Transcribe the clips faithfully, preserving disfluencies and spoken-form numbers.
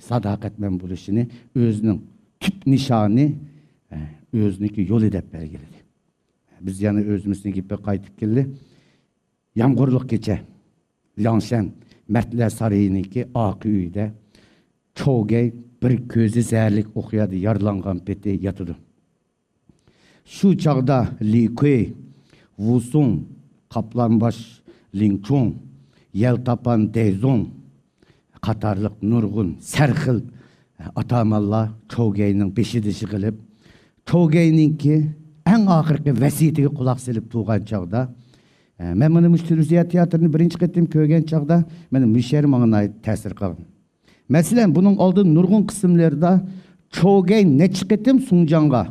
ساداقەتمەن بولۇشىنى ئۆزىنىڭ تۈپ نىشانى، ئۆزىنىڭكى يولى دەپ بەلگىلىدى. بىز يەنە ئۆزىمىزنىڭ گېپىگە قايتىپ كەلدى. يامغۇرلۇق كېچە، لياڭشەن مەردلەر سارىيىنىڭكى ئارقا ئۆيىدە چوگەي بىر كۆزى زەھەرلىك ئوقيادا يارىلانغان پېتى ياتىدۇ. شۇ چاغدا لى كۇي، ۋۇسۇڭ، قاپلانباش لىڭچۇڭ، يەلتاپان دەيزۇڭ قاتارلىق نۇرغۇن سەرخىل ئاتامانلار چوگەينىڭ بېشىدا يىغىلىپ، چوگەينىڭكى ئەڭ ئاخىرقى ۋەسىيىتىگە قۇلاق سېلىپ تۇرغان چاغدا، مەن مانا مۇشۇ تېلېۋىزىيە تىياتىرىنى بىرىنچى قېتىم كۆرگەن چاغدا، مانا مۇشۇ يەر ماڭا ناھايىتى تەسىر قىلغان. مەسىلەن، بۇنىڭ ئالدىن نۇرغۇن قىسىملىرىدا چوگەي نەچچە قېتىم سۇڭجاڭغا،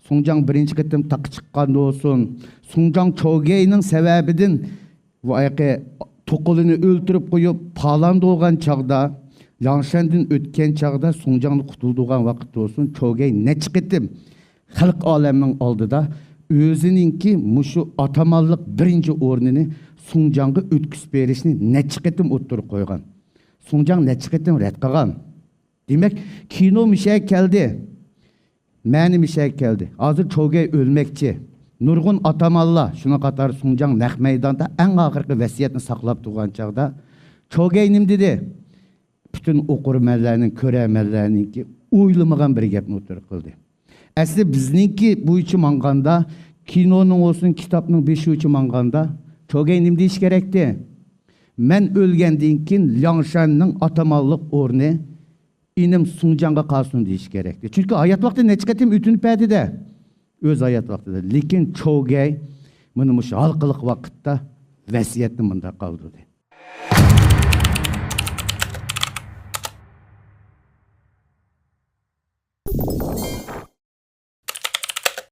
سۇڭجاڭ بىرىنچى قېتىم تاغقا چىققاندا بولسۇن، سۇڭجاڭ چوگەينىڭ سەۋەبىدىن بۇ ئايقى توقىلىنى ئۆلتۈرۈپ قويۇپ، پالان بولغان چاغدا، لياڭشەندىن ئۆتكەن چاغدا، سۇڭجاڭنى قۇتۇلدۇرغان ۋاقىتتا بولسۇن، چوگەي نەچچە قېتىم خەلق ئالەمنىڭ ئالدىدا ئۆزىنىڭكى مۇشۇ ئاتامانلىق بىرىنچى ئورنىنى سۇڭجاڭغا ئۆتكۈزۈپ بېرىشنى نەچچە قېتىم ئوتتۇرىغا قويغان. سۇڭجاڭ نەچچە قېتىم رەت قىلغان. دېمەك، كىنو مۇشەگە كەلدى. مەنى مۇشەگە كەلدى. ھازىر چوگەي ئۆلمەكچى. نۇرغۇن ئاتامانلار، شۇنىڭ قاتارى سۇڭجاڭ نەق مەيداندا ئەڭ ئاخىرقى ۋەسىيەتنى ساقلاپ تۇرغان چاغدا، چوگەي نېمە دېدى؟ پۈتۈن ئوقۇرمەنلەرنىڭ، كۆرەرمەنلەرنىڭكى ئويلىمىغان بىر گەپنى ئوتتۇرىغا قىلدى. ئەسلى بىزنىڭكى بويىچە ماڭغاندا، كىنونىڭ بولسۇن، كىتابنىڭ بېشى بويىچە ماڭغاندا، چوگەي نېمە دېيىش كېرەكتى؟ مەن ئۆلگەندىن كېيىن لياڭشەننىڭ ئاتامانلىق ئورنى ئىنىم سۇڭجاڭغا قالسۇن دېيىش كېرەكتى. چۈنكى ھايات ۋاقتى نەچچە قېتىم ئۆتۈنۈپ بەردى-دە. ئۆز ھايات ۋاقتىدا. لېكىن چوگەي مانا مۇشۇ ھالقىلىق ۋاقىتتا ۋەسىيەتنى مۇنداق قالدۇردى.